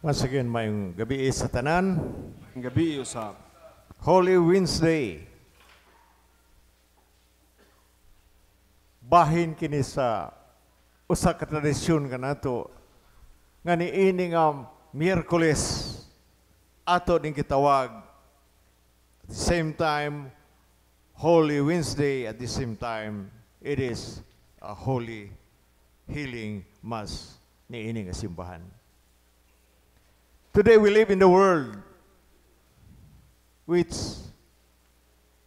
Once again, maayong gabii sa tanan. Maayong gabii usab. Holy Wednesday. Bahin kini sa usa ka tradisyon kanato nga niini nga Miyerkules ato ning gitawag at the same time Holy Wednesday, at the same time it is a holy healing mass niini nga simbahan. Today we live in the world which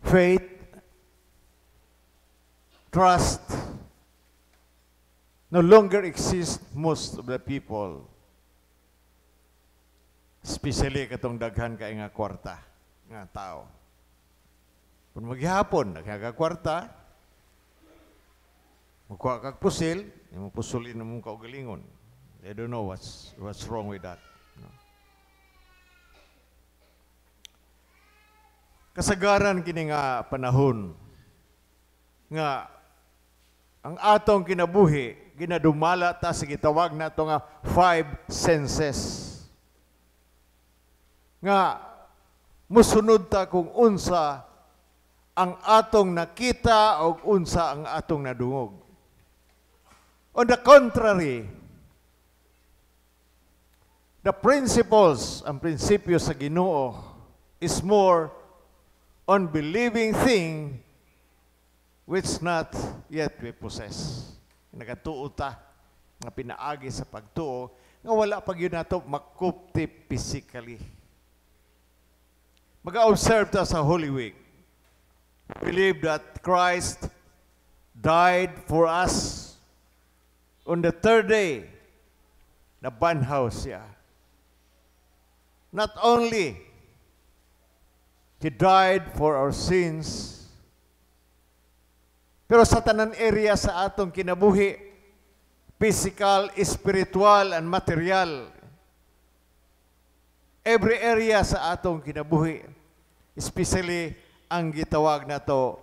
faith, trust no longer exists most of the people. Especially katong daghan kay nga kwarta nga tao. Kung maghihapon, daghan ka kwarta, magkuha kag pusil, imo pusulin mo kaugalingon. They don't know what's wrong with that. No? Kasagaran kini nga panahon nga ang atong kinabuhi ginadumala ta sa gitawag nato nga five senses. Nga musunod ta kung unsa ang atong nakita o unsa ang atong nadungog. On the contrary, the principles, ang prinsipyo sa Ginoo is more on believing thing which not yet we possess. Nagatuo ta nga pinaagi sa pagtuo nga wala pa gyud nato makupti physically. Mag-observe ta sa Holy Week. Believe that Christ died for us. On the third day, nabanhaw siya. Not only He died for our sins, pero sa tanan area sa atong kinabuhi, physical, spiritual, and material, every area sa atong kinabuhi, especially ang gitawag nato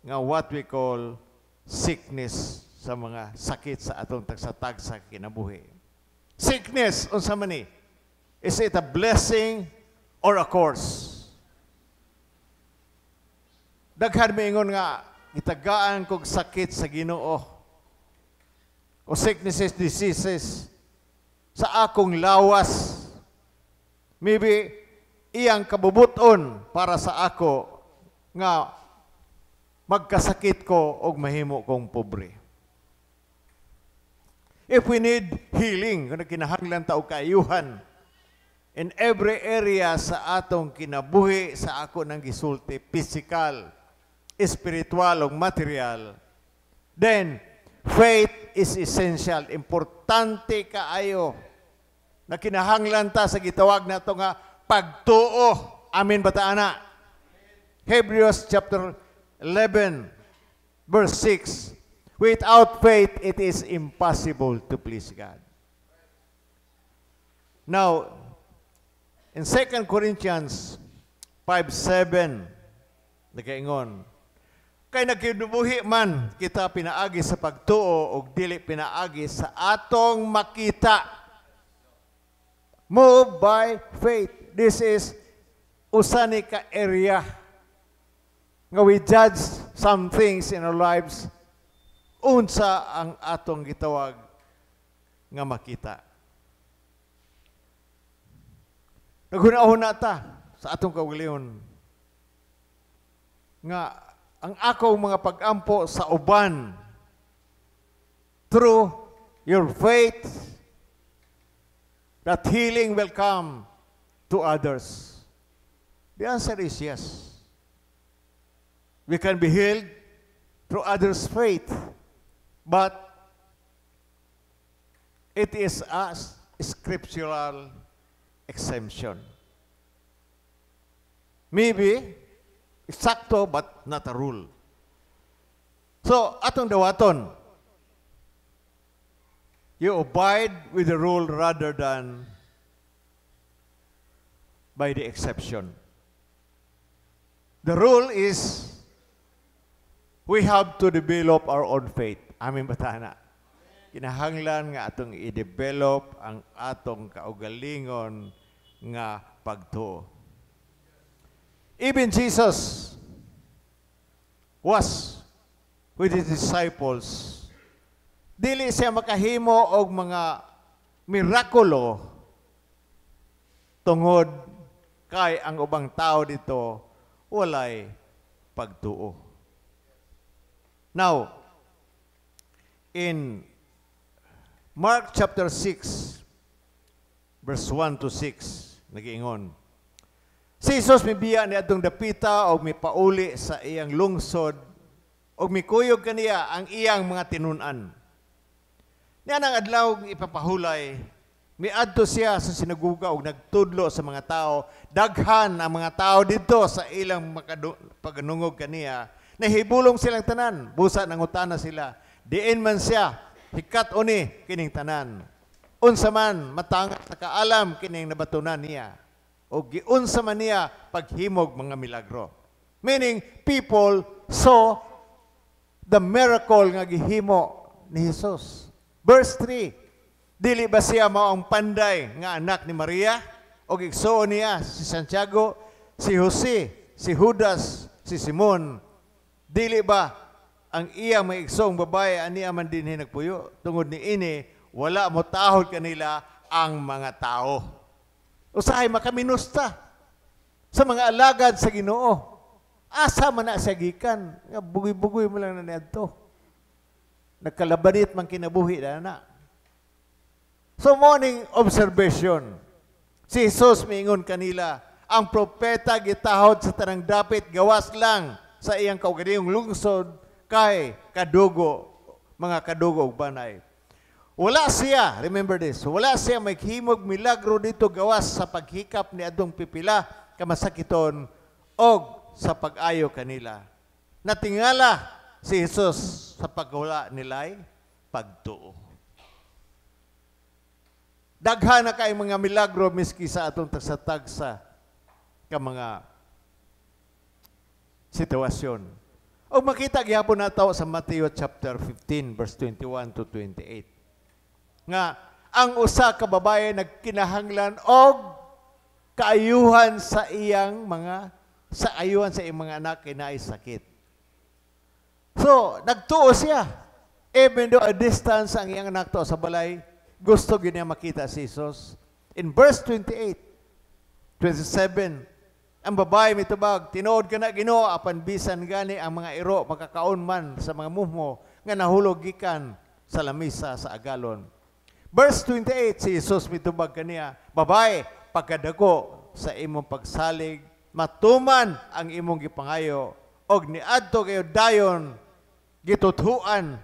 nga what we call sickness, sa mga sakit sa atong tagsa-tagsa kinabuhi. Sickness, unsa man ni? Is it a blessing or a curse? Daghan moingon nga gitagaan kog sakit sa Ginoo o sicknesses, diseases sa akong lawas. Maybe iyang kabubuton para sa ako nga magkasakit ko og mahimo kong pobre. If we need healing, kung kinahanglan ta og kaayuhan in every area sa atong kinabuhi, sa ako nang gisulti, physical, spiritual o material, then faith is essential. Importante kaayo na kinahanglan ta sa gitawag nato nga pagtuo. Amen ba ta ana? Hebrews chapter 11 verse 6. Without faith, it is impossible to please God. Now, in 2 Corinthians 5:7, nagaingon, kay nagkinabuhi man kita pinaagi sa pagtuo og dili pinaagi sa atong makita. Move by faith. This is usa ni ka area nga we judge some things in our lives unsa ang atong gitawag nga makita. Naghuna-huna ta sa atong kaugalingon nga ang akong mga pag-ampo sa uban through your faith that healing will come to others. The answer is yes. We can be healed through others' faith, but it is a scriptural exemption. Maybe eksakto, but not a rule. So, atong dawaton, you abide with the rule rather than by the exception. The rule is we have to develop our own faith. Amen ba ta na? Kinahanglan nga atong i-develop ang atong kaugalingon nga pagtuo. Even Jesus was with his disciples. Dili siya makahimo og mga mirakulo tungod kay ang ubang tao dito walay pagtuo. Now, in Mark chapter 6, verse 1 to 6, nagiingon: Si Jesus mibiya ni adtong dapita og mipauli sa iyang lungsod og mikuyog kaniya ang iyang mga tinun-an. Niya nang adlaw ipapahulay, miadto siya sa sinaguga og nagtudlo sa mga tao. Daghan ang mga tao didto sa ilang pagdungog kaniya. Nahibulong silang tanan, busa nangutana sila, "Diin man siya hikat-oni kining tanan? Unsa man matang sa kaalam kining nabatunan niya? O giunsa man niya paghimog mga milagro?" Meaning, people saw the miracle nga gihimo ni Jesus. Verse 3, "Dili ba siya mao ang panday nga anak ni Maria? O igsuon niya si Santiago, si Jose, si Judas, si Simon? Dili ba ang iya mga igsoong babae ania man dinhi nagpuyo?" Tungod ni ini, wala mo tahod kanila ang mga tao. Usahay makaminusta sa mga alagad sa Ginoo. Asa man na siya gikan? Nga bugoy-bugoy mo lang na niadto. Nagkalabanit man kinabuhi na na. So morning observation. Si Jesus miingon kanila, "Ang propeta gitahod sa tanang dapit gawas lang sa iyang kaugalingong lungsod kay kadugo, mga kadugo ug banay." Wala siya, remember this, wala siya maghimog milagro dito gawas sa paghikap ni adtong pipila ka masakiton og sa pag-ayo kanila. Natingala si Jesus sa pagwala nila'y pagtuo. Daghan na kay mga milagro miski sa atong tagsa-tagsa ka mga sitwasyon. O makita gihapon nato sa Matthew chapter 15 verse 21 to 28. Nga ang usa ka babae nagkinahanglan og kaayuhan sa ayuhan sa iyang mga anak kay naay sakit. So, nagtuo siya. Even though a distance ang iyang anak to sa balay, gusto gyud niya makita si Jesus. In verse 28, 27, ang babae mitubag, "Tinuod kana, Ginoo, apan bisan gani ang mga iro makakaon man sa mga muhmo nga nahulog gikan sa lamisa sa agalon." Verse 28, si Jesus mitubag kaniya, "Babae, pagkadako sa imong pagsalig, matuman ang imong gipangayo." Og niadto kayo dayon, gituthuan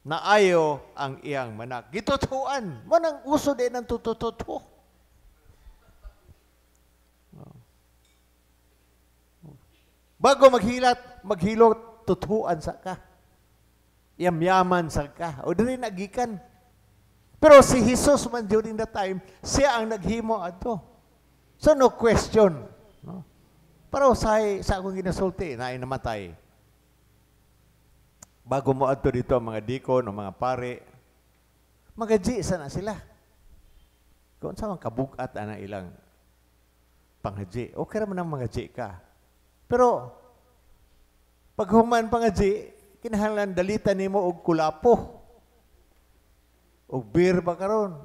na ayo ang iyang manak. Gituthuan. Mo nang uso din ng tutututho. Oh. Bago maghilat, maghilot, tuthuan sa ka. Yamyaman sa ka. O diri nagikan. Pero si Jesus man during that time, siya ang naghimo adto. So no question. No? Pero sa akong ginasulti, na namatay. Bago mo adto dito ang mga deacon o mga pare, magaji sana sila. Kung sa man kabugat ana ilang panghaji, okay ra man ang mga ka. Pero pag human panghaji, kinahanglan dalitan nimo og kulapo. Og beer ba karon?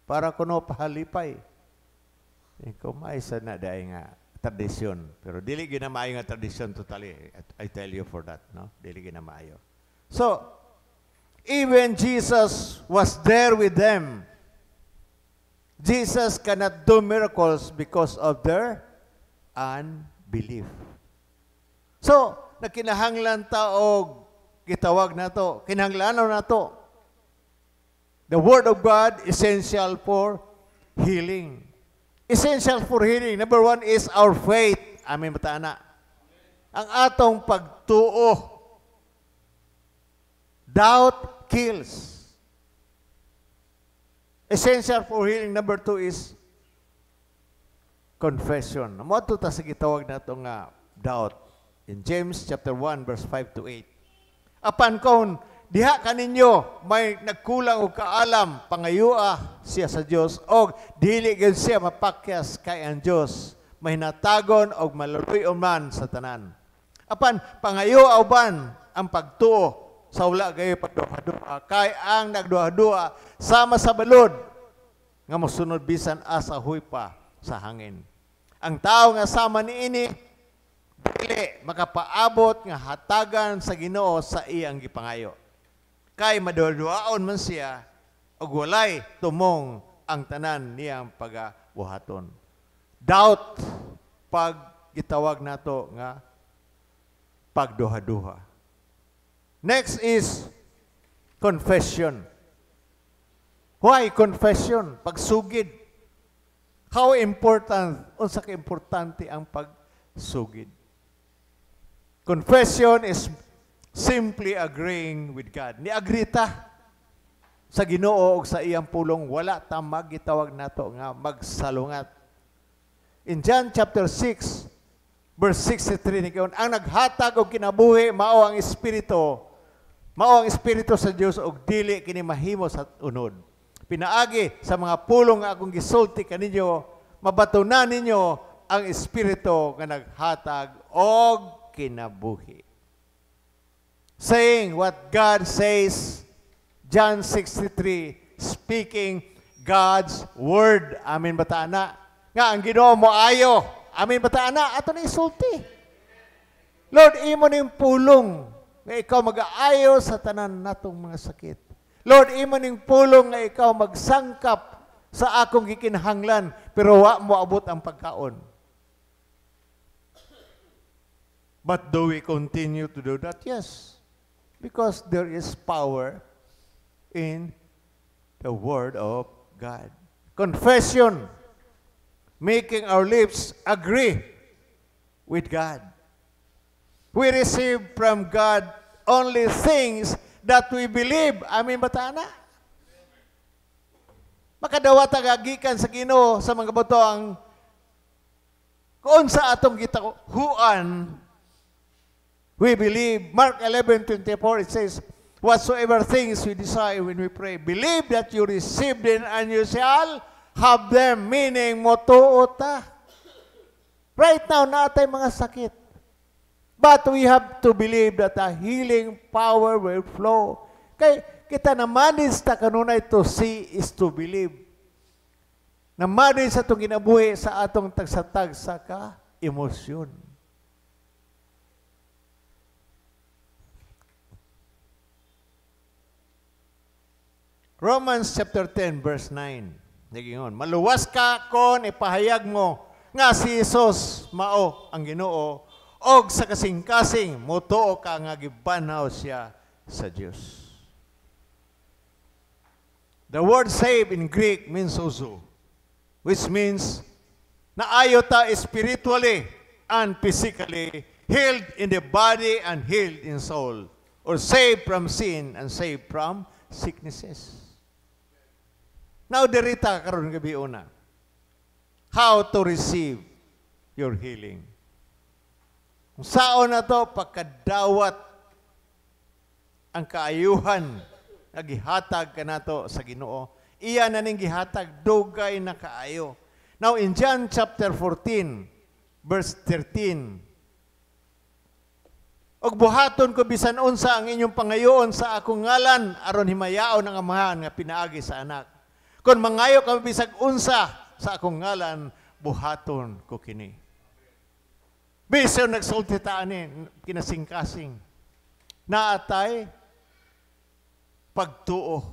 Para kuno pahalipay. Ikaw maisa na dahil nga tradisyon. Pero dili gyud na maayo nga tradisyon totally. I tell you for that, no? Dili gyud na maayo. So, even Jesus was there with them. Jesus cannot do miracles because of their unbelief. So, nakinahanglan ta og gitawag nato, kinahanglanon nato. The Word of God, essential for healing. Essential for healing. Number one is our faith. Amen ba na? Ang atong pagtuo. Doubt kills. Essential for healing number two is confession. Mo to ta sa gitawag nato nga doubt. In James chapter 1 verse 5 to 8. Apan kung diha kaninyo may nagkulang og kaalam, pangayua siya sa Dios og dili gyud siya mapakyas, kay ang Dios mahinatagon og maluoy man sa tanan. Apan pangayo uban ang pagtuo sa wala gayo pagduha-duha, kay ang nagduha-duha sama sa balod nga mosunod bisan asa huypa sa hangin. Ang tao nga sama niini dili makapaabot nga hatagan sa Ginoo sa iyang gipangayo. Kay maduhaduhaon man siya ug walay tumong ang tanan niyang pagabuhaton. Doubt pag gitawag nato nga pagduha-duha. Next is confession. Why confession? Pagsugid. How important, unsa ka importante ang pagsugid? Confession is simply agreeing with God. Ni-agree ta sa Ginoo ug sa iyang pulong, wala ta magitawag nato nga magsalungat. In John chapter 6 verse 63 ni, ang naghatag og kinabuhi mao ang espiritu sa Dios ug dili kini mahimo sa unod. Pinaagi sa mga pulong nga akong gisulti kaninyo, mabatunan ninyo ang espiritu nga naghatag og kinabuhi. Saying what God says, John 63, speaking God's word. Amen ba ta ana? Nga ang Ginoo mo ayo. Amen ba ta ana? Ato na isulti. Lord, imo ning pulong nga ikaw mag-aayo sa tanan natong mga sakit. Lord, imo ning pulong nga ikaw magsangkap sa akong gikinahanglan, pero wa mo abot ang pagkaon. But do we continue to do that? Yes. Because there is power in the Word of God. Confession, making our lips agree with God. We receive from God only things that we believe. Amen ba ta ana? Makadawat ang gikan sa Ginoo sa mga butang kung sa atong gitahuan, we believe. Mark 11:24, it says, "Whatsoever things we desire when we pray, believe that you receive them and you shall have them." Meaning, motuo ta. Right now, naa tay mga sakit. But we have to believe that the healing power will flow. Kay kita na manage ta kanunay, to see is to believe. Na manage sa atong kinabuhi sa atong tagsa-tagsa ka emosyon. Romans chapter 10 verse 9. Nagingon, maluwas ka kon ipahayag mo nga si Jesus mao ang Ginoo og sa kasing-kasing motuo ka nga gibanhaw siya sa Dios. The word "save" in Greek means sozo, which means naayo ta spiritually and physically, healed in the body and healed in soul, or saved from sin and saved from sicknesses. Now, dirita karon gabi una. How to receive your healing. Kung saon na to pagkadawat ang kaayuhan nga gihatag kanato sa Ginoo. Iya na ning gihatag dugay na kaayo. Now in John chapter 14 verse 13, "Og buhaton ko bisan unsa ang inyong pangayoon sa akong ngalan aron himayaon ang Amahan nga pinaagi sa Anak. Kung mangayo kamo bisag unsa sa akong ngalan, buhaton ko kini." Bisan nagsulti ta ani kinasingkasing. Naatay pagtuo.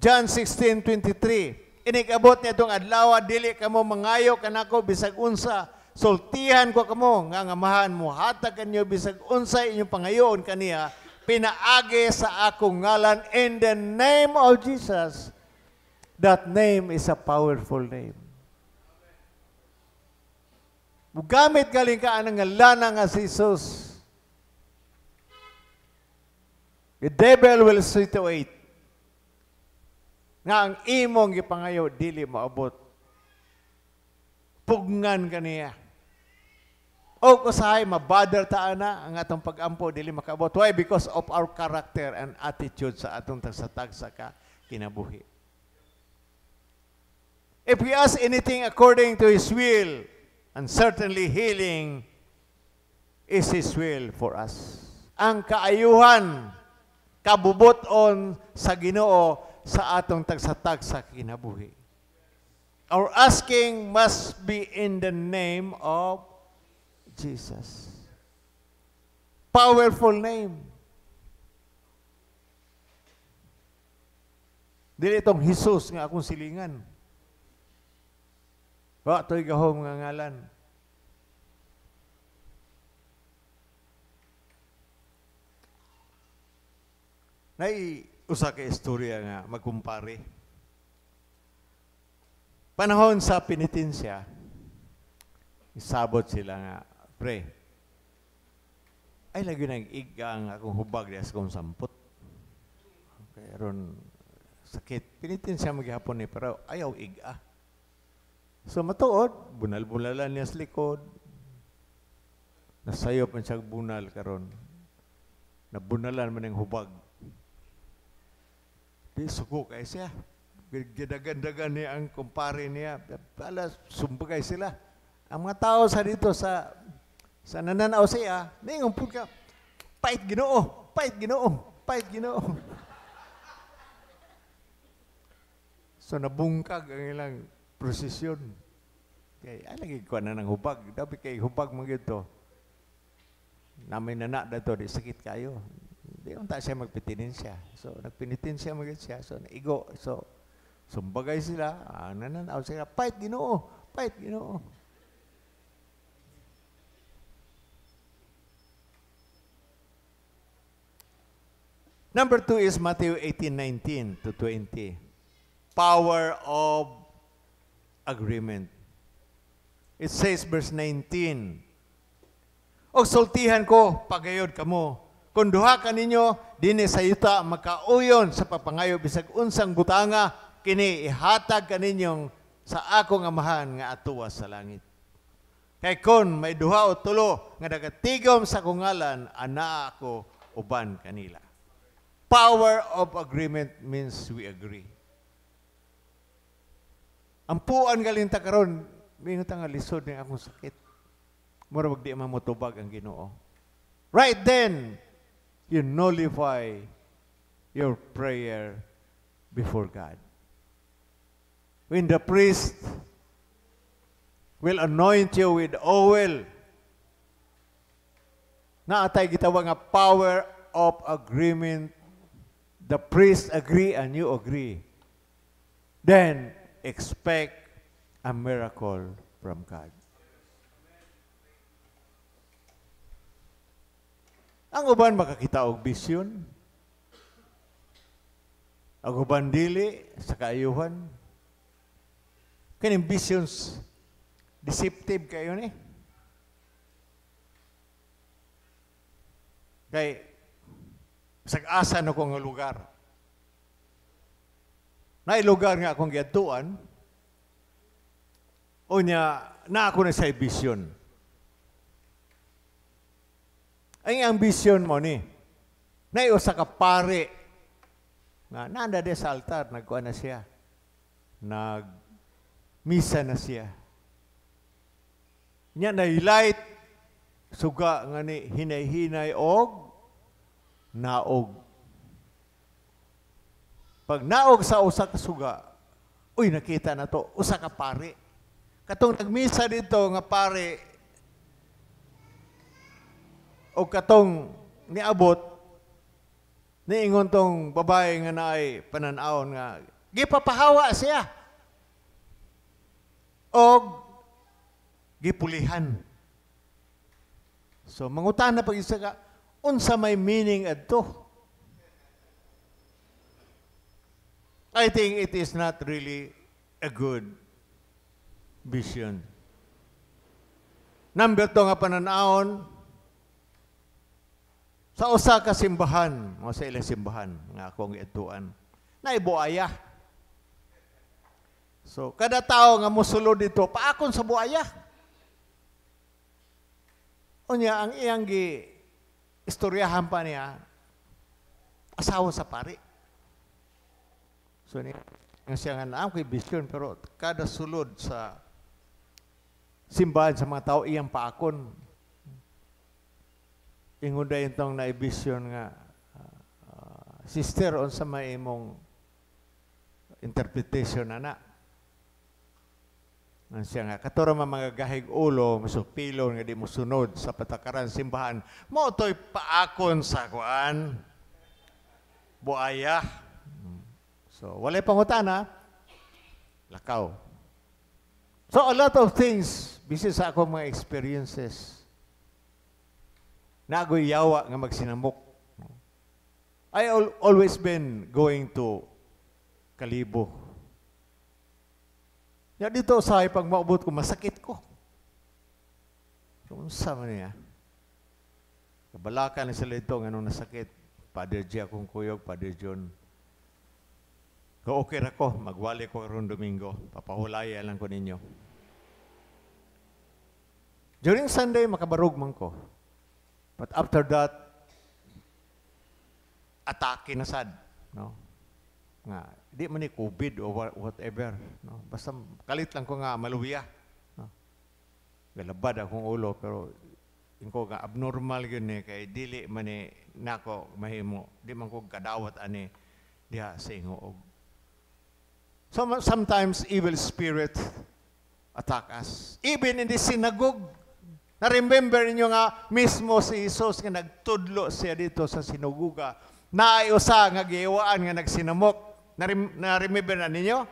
John 16:23. "Inig-abot niadtong adlaw, dili kamo mangayo kanako bisag unsa. Sultihan ko kamo nga ang Amahan mohatag kanyo bisag unsa inyong pangayoon kaniya pinaagi sa akong ngalan," in the name of Jesus. That name is a powerful name. Mugamit galing ka ang ngalana nga si Jesus. The devil will situate nga ang imong gipangayo dili maabot. Pugngan kaniya. O usahay mabother ta ana ang atong pag-ampo dili makaabot. Why? Because of our character and attitude sa atong tagsa-tagsa ka kinabuhi. If we ask anything according to His will, and certainly healing is His will for us. Ang kaayuhan, kabubuton sa Ginoo sa atong tagsa-tagsa kinabuhi. Our asking must be in the name of Jesus. Powerful name. Dili itong Jesus nga akong silingan. Wa to'y gahom nga ngalan. Nay usa ka istorya nga magkumpare. Panahon sa penitensya, isabot sila nga, pre, ay lagi nang iga ang akong hubag diya sa akong sampot. Okay, aron sakit. Penitensya maghapon ni, pero ayaw iga. So matuod, bunal-bunalan niya sa likod. Nasayop man siya bunal karon. Nabunalan man ang hubag. Di suko kay siya. Gidagan-dagan niya ang kumpare niya. Alas, sumbagay sila. Ang mga tao sa dito sa nananaw siya, ningon pud ka, pait Ginoo, pait Ginoo, pait Ginoo. So nabungkag ang ilang prosesyon. Kay ay lagi ko na ng hubag. Dapat kay hubag man gyud to. Namay nana dato di sakit kayo. Di unta siya magpinitensya. So nagpinitensya man gyud siya. So naigo. So sumbagay sila, nananaw sila, pait Ginoo, pait Ginoo. Number 2 is Matthew 18:19 to 20. Power of agreement. It says, verse 19, Og sultihan ko, pagayod kamo. Kung duha ka ninyo, dinhi sa yuta, makauyon sa papangayo, bisag unsang butanga, kini ihatag kaninyong sa akong amahan nga atuwa sa langit. Kay kon may duha o tulo nga nagatigom sa akong ngalan, anaa ako uban kanila. Power of agreement means we agree. Ampuan galing ta karon, mingon ta nga lisod ni akong sakit. Mura wag di man motubag ang Ginoo. Right then, you nullify your prayer before God. When the priest will anoint you with oil, naatay gitawag nga power of agreement. The priest agree and you agree. Then, expect a miracle from God. Ang uban makakita og vision. Ang uban dili sa kaayuhan. Kaning visions deceptive kayo ni. Kay sag-asa na ko nga lugar. Naay lugar nga akong giadtuan. Unya, na ako na sa vision. Ang ambition mo ni, naay usa ka pare nga nanda de sa altar, nagkuha na siya. Nagmisa na siya. Nya na-light suga nga ni hinay-hinay og naog. Pag naog sa usa ka suga, uy, nakita na to, usa ka pare. Katong nagmisa dito nga pare o katong niabot, niingon tong babae nga naay panan-awon nga gipapahawa siya og gipulihan. So mangutan na pag isa ka, unsa may meaning adto? I think it is not really a good vision. Number 2 nga pananawon, sa usa ka simbahan, o sa ilang simbahan nga akong giadtuan, naibuaya. So kada tao nga mosulod dito, paakon sa buaya. Unya, ang iyang gi istoryahan pa niya, asawa sa pari. So ni ang siya nga naa ko'y vision, pero kada sulod sa simbahan sa mga tao iyang paakon. Ingon dayon tong na vision nga, "Sister, unsa may imong interpretation ana?" Ang siya nga, "Kato ra man mga gahig ulo, masupilon nga di mo sunod sa patakaran simbahan, mao to'y paakon sa kuan, buaya." So, walay pangutana, lakaw. So, a lot of things, bisan sa akong mga experiences, naa goy yawa nga magsinamok. I always been going to Kalibo. Ya dito sa pag maubot ko, masakit ko. So, unsa man niya? Kabalakan ni sila ito nga nung nasakit. Father G akong kuyog, Father John. Ko okay ra ko, magwali ko karon Domingo. Papahulaya lang ko ninyo. During Sunday, makabarog man ko. But after that, atake na sad. No? Nga, di man ni COVID o whatever. No? Basta kalit lang ko nga maluya. No? Galabad akong ulo, pero ingon ko nga abnormal yun eh, kay dili man ni nako mahimo. Di man ko kadawat ani diha sa ingoog. So sometimes evil spirit attack us. Even in the synagogue. Na-remember niyo nga mismo si Jesus nga nagtudlo siya dito sa sinagoga. Naay usa nga giiwaan nga nagsinamok. Na-remember na ninyo?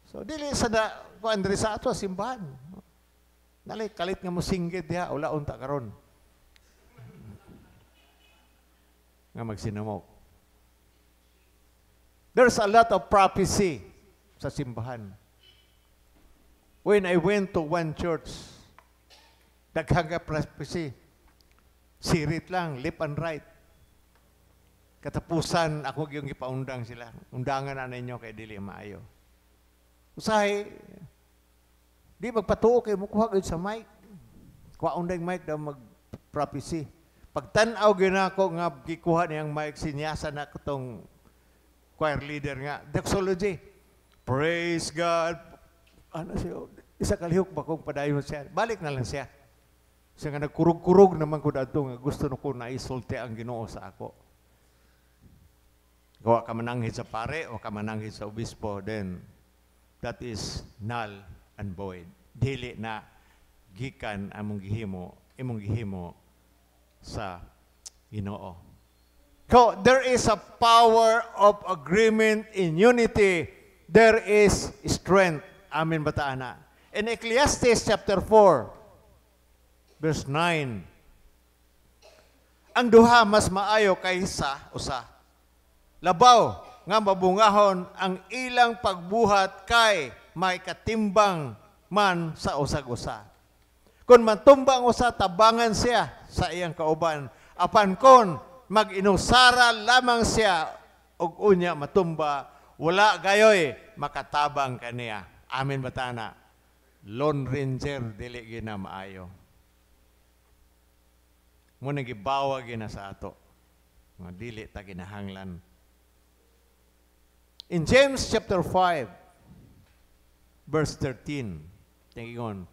So dili sa da kuan diri sa ato simbahan. Nalay kalit nga mosinggit diha, wala unta karon nga magsinamok. There's a lot of prophecy sa simbahan. When I went to one church, daghang ka prophecy. Sirit lang, left and right. Katapusan, ako yung ipaundang sila. "Undangan na ninyo kay dili maayo." Usahay, di magpatuo kay mukuha gyud sa mic. Kuha undang mic daw mag-prophecy. Pagtan-aw gyud nako nga gikuha niyang mic, sinyasa na ko tong choir leader nga doxology. "Praise God." Ano siya? Isa kalihok ba kung padayon siya? Balik na lang siya. Siya nga nagkurog-kurog naman ko dadto nga gusto na ko naisulti ang Ginoo sa ako. Gawa ka mananghid sa pare o ka mananghid sa obispo, then that is null and void. Dili na gikan among gihimo, imong gihimo sa Ginoo. So there is a power of agreement in unity. There is strength. Amen ba ta ana? In Ecclesiastes chapter 4, verse 9, ang duha mas maayo kaysa usa. Labaw nga mabungahon ang ilang pagbuhat kay may katimbang man sa usag-usa. Kung matumba ang usa, tabangan siya sa iyang kauban. Apan kon mag-inusara lamang siya ug unya matumba, wala gayoy makatabang kaniya. Amen ba ta ana? Lone Ranger, dili gina maayo. Mao na gibawa gina sa ato nga dili ta kinahanglan. In James chapter 5 verse 13, tingingon,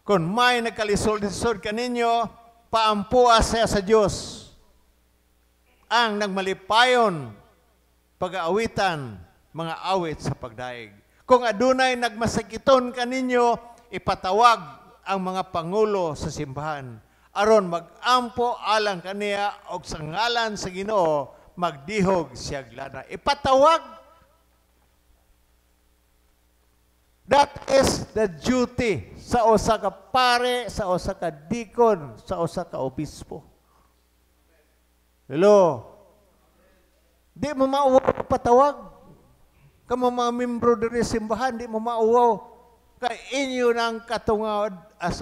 "Kung may nagkalisod-lisod kaninyo, paampua siya sa Dios ang nagmalipayon pag-aawitan mga awit sa pagdaig. Kung adunay nagmasakiton kaninyo, ipatawag ang mga pangulo sa simbahan aron magampo alang kaniya og sa ngalan sa Ginoo magdihog siya lana." Ipatawag. That is the duty sa usa ka pare, sa usa ka deacon, sa usa ka obispo. Hello? Di mo mauwaw patawag. Kamo mga membro diri simbahan, di mo mauwaw. Kay inyo nang katungod as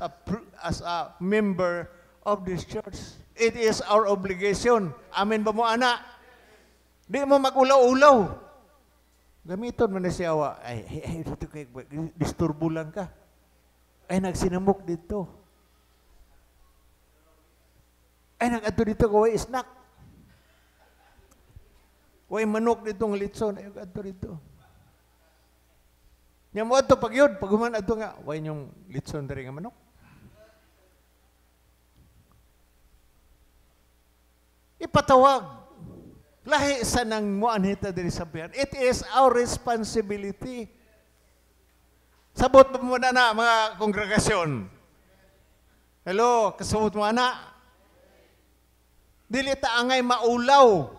a member of this church. It is our obligation. Amen ba mo ana? Di mo magulaw-ulaw. Gamiton man na siya wa. "Ay, ay, ay, dito kay disturbo lang ka. Ay, nagsinamok dito." Ay, nag-adto dito ko, way snack. Way manok dito ng litson, ay adto dito. Nya mo adto pag yun, pag human adto nga, way inyong litson diri nga manok. Ipatawag. Lahi sa nang muanhita diri sa biyan. It is our responsibility. Sabot mo na mga kongregasyon. Hello, kasabot mo ana. Dili ta angay maulaw.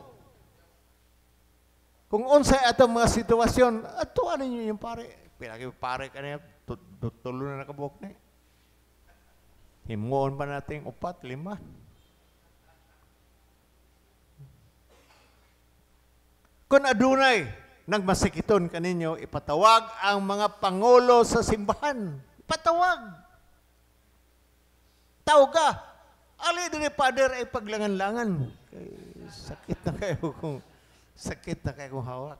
Kung unsay atong mga sitwasyon, ato ano ninyo yung pare. Pinagi pare kaniya, tulo na nakabuok na. Himuon pa natin 4, 5. Kung adunay nagmasikiton kaninyo, ipatawag ang mga pangulo sa simbahan. Ipatawag. Tawag ka. Ali din Father ay paglangan-langan. Kay, sakit na kayo kung sakit na kayo kung hawak.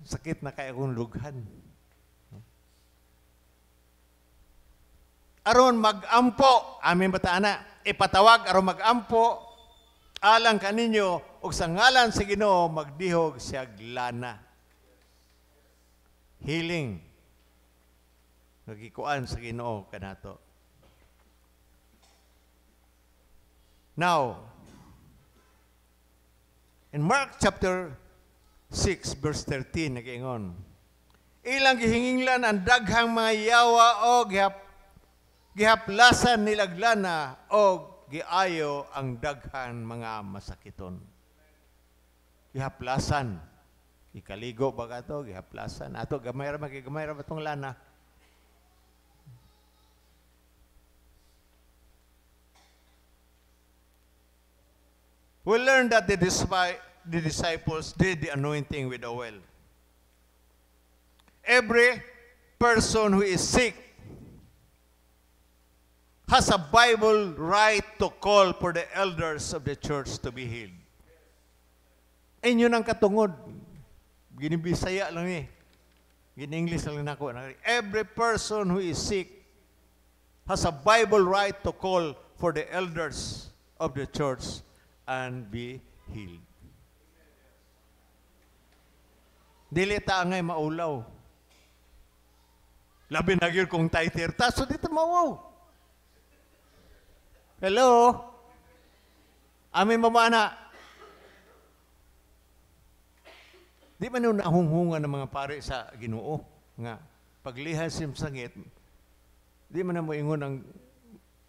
Sakit na kayo kung lughan. Aron magampo, amin bata ana, ipatawag aron magampo alang kaninyo ug sa ngalan sa Ginoo magdihog siyag lana. Healing. Nagikuan sa Ginoo kanato. Now, in Mark chapter 6 verse 13 nag-ingon, ilang gihinginglan ang daghang mga yawa o gihaplasan nilaglana o giayo ang daghan mga masakiton. Gihaplasan. Ikaligo ba ka to? Gihaplasan. Ato, gamay ra, magigamay ra ba itong lana? We learned that the disciples did the anointing with oil. Every person who is sick has a Bible right to call for the elders of the church to be healed. Inyo nang katungod. Ginibisaya lang eh. Gin-English lang nako. Every person who is sick has a Bible right to call for the elders of the church and be healed. Dili ta angay maulaw. Labi na gyud kung tighter ta, so dito mawaw. Hello? Amin mamana. Di man nun nahunghungan ng mga pare sa Ginoo nga paglihan sim sangit, di man na mo ingon ang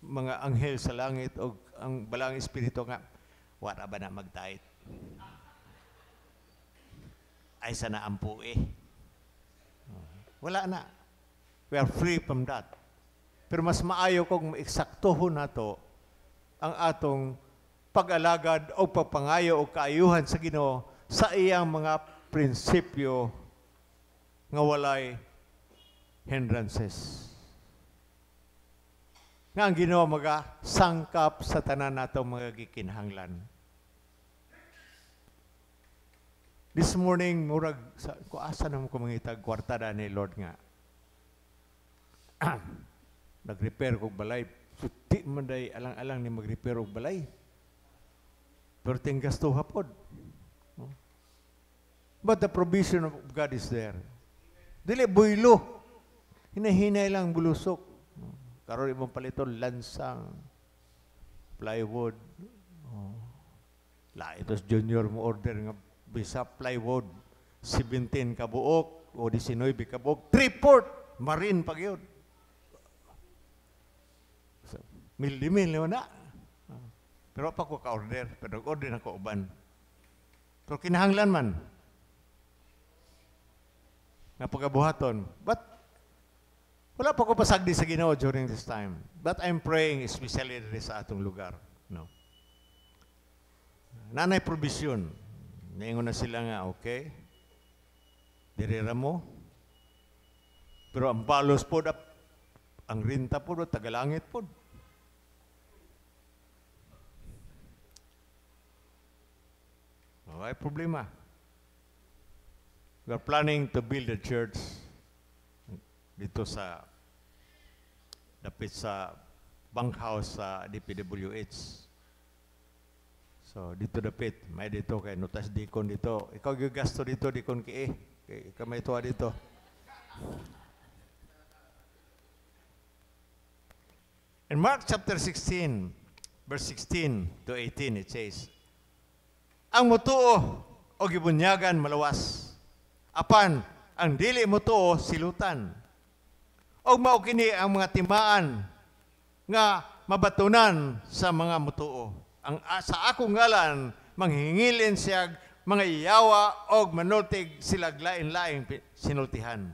mga anghel sa langit o ang balang espiritu nga wala ba na magtahit? Ay sana ampu eh. Wala na. We are free from that. Pero mas maayo kung eksaktohon nato ang atong pag-alagad o pagpangayo o kaayuhan sa Ginoo sa iyang mga prinsipyo nga walay hindrances. Nga ang Ginoo magasangkap sa tanan natong mga gikinahanglan. This morning, murag sa kuasa na mo ko mangitag kwarta na ni Lord nga. Nag-repair kog balay. Suti man day alang-alang ni mag-repair og balay. Pero ting gasto hapod. But the provision of God is there. Dili buylo. Hinahinay lang bulusok. Karon imong paliton lansang, plywood. Oh. Laitos Junior mo order nga bisa plywood 17 ka buok o 19 ka buok, 3/4 marine pag yun. So, mil-mil na. Pero pa ko ka-order, pero order na ko uban. Pero kinahanglan man nga pagabuhaton. But wala pa ko pasagdi sa Ginoo during this time. But I'm praying especially diri sa atong lugar, no. Nanay provision. Naingon na sila nga, okay, diri ra mo. Pero ang balos po, ang rinta po, tagalangit po. Okay, problema. We are planning to build a church dito sa dapit sa bunkhouse sa DPWH. So dito dapit, may dito kay notas dikon dito. Ikaw gyud gasto dito, dikon ki eh. Kay ikaw may tuwa dito. In Mark chapter 16, verse 16 to 18, it says, "Ang mutuo o gibunyagan malawas. Apan ang dili mutuo silutan. Og mao kini ang mga timaan nga mabatunan sa mga mutuo. Ang sa akong ngalan manghingilin siya mga iyawa og manultig sila lain-laing sinultihan.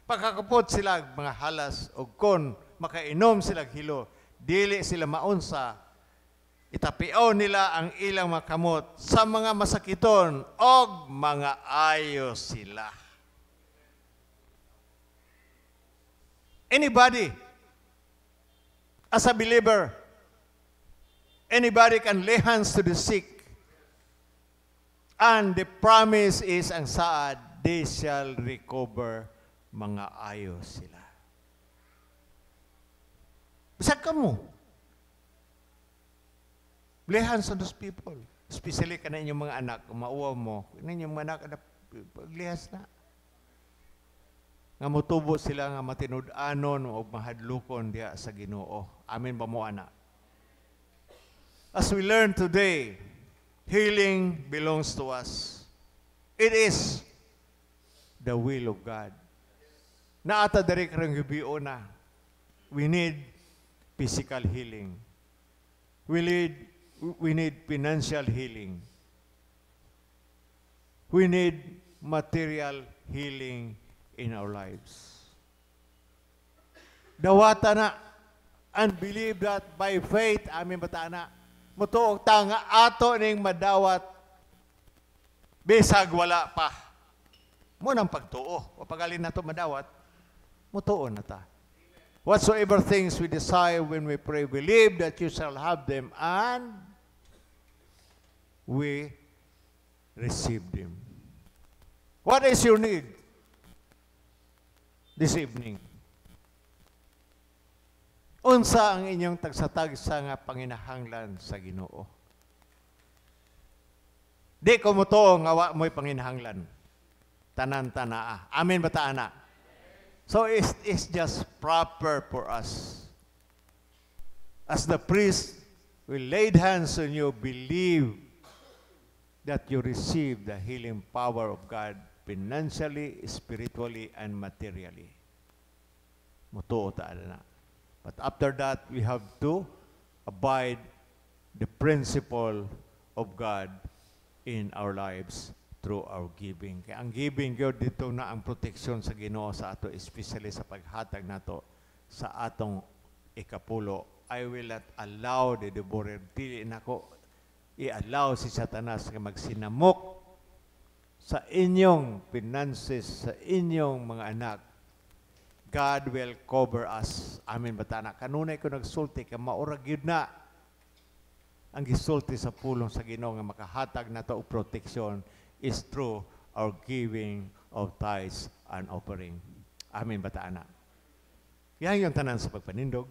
Pagkakapot sila mga halas og kon makainom sila hilo, dili sila maunsa. Itapiaw nila ang ilang mga kamot sa mga masakiton og mga ayo sila." Anybody, as a believer, anybody can lay hands to the sick, and the promise is ang saad, they shall recover, mga ayo sila. Bisag ka mo. Lay hands on those people. Especially ka na inyong mga anak, kung mauwaw mo, na inyong mga anak, paglihas na. Nga motubo sila nga matinud-anon o mahadlukon diha sa Ginoo. Amen ba mo, anak? As we learn today, healing belongs to us. It is the will of God. Naata diri karong gabii na. We need physical healing. We need financial healing. We need material healing in our lives. Dawata na and believe that by faith, amin bata na, mutuog ta nga ato ning madawat bisag wala pa. Mo nang pagtuo. O pagalin nato madawat, mutuo na ta. Whatsoever things we desire when we pray, believe that you shall have them, and we receive them. What is your need this evening? Unsa ang inyong tagsa-tagsa nga panginahanglan sa Ginoo? Di ko mutuo nga wa mo'y panginahanglan. Tanan tanaa. Amen ba ta, ana? So it's just proper for us. As the priest will laid hands on you, believe that you receive the healing power of God financially, spiritually, and materially. Mutuo ta na. But after that, we have to abide the principle of God in our lives through our giving. Kaya ang giving, gyud dito na ang protection sa Ginoo sa ato, especially sa paghatag nato sa atong ikapulo. I will not allow the devourer. Dili nako i-allow si Satanas nga magsinamok sa inyong finances, sa inyong mga anak. God will cover us. Amen ba ta na? Kanunay ko nagsulti, ka maura gyud na ang gisulti sa pulong sa Ginoo nga makahatag nato og protection is through our giving of tithes and offering. Amen ba ta na? Yan yung tanan sa pagpanindog.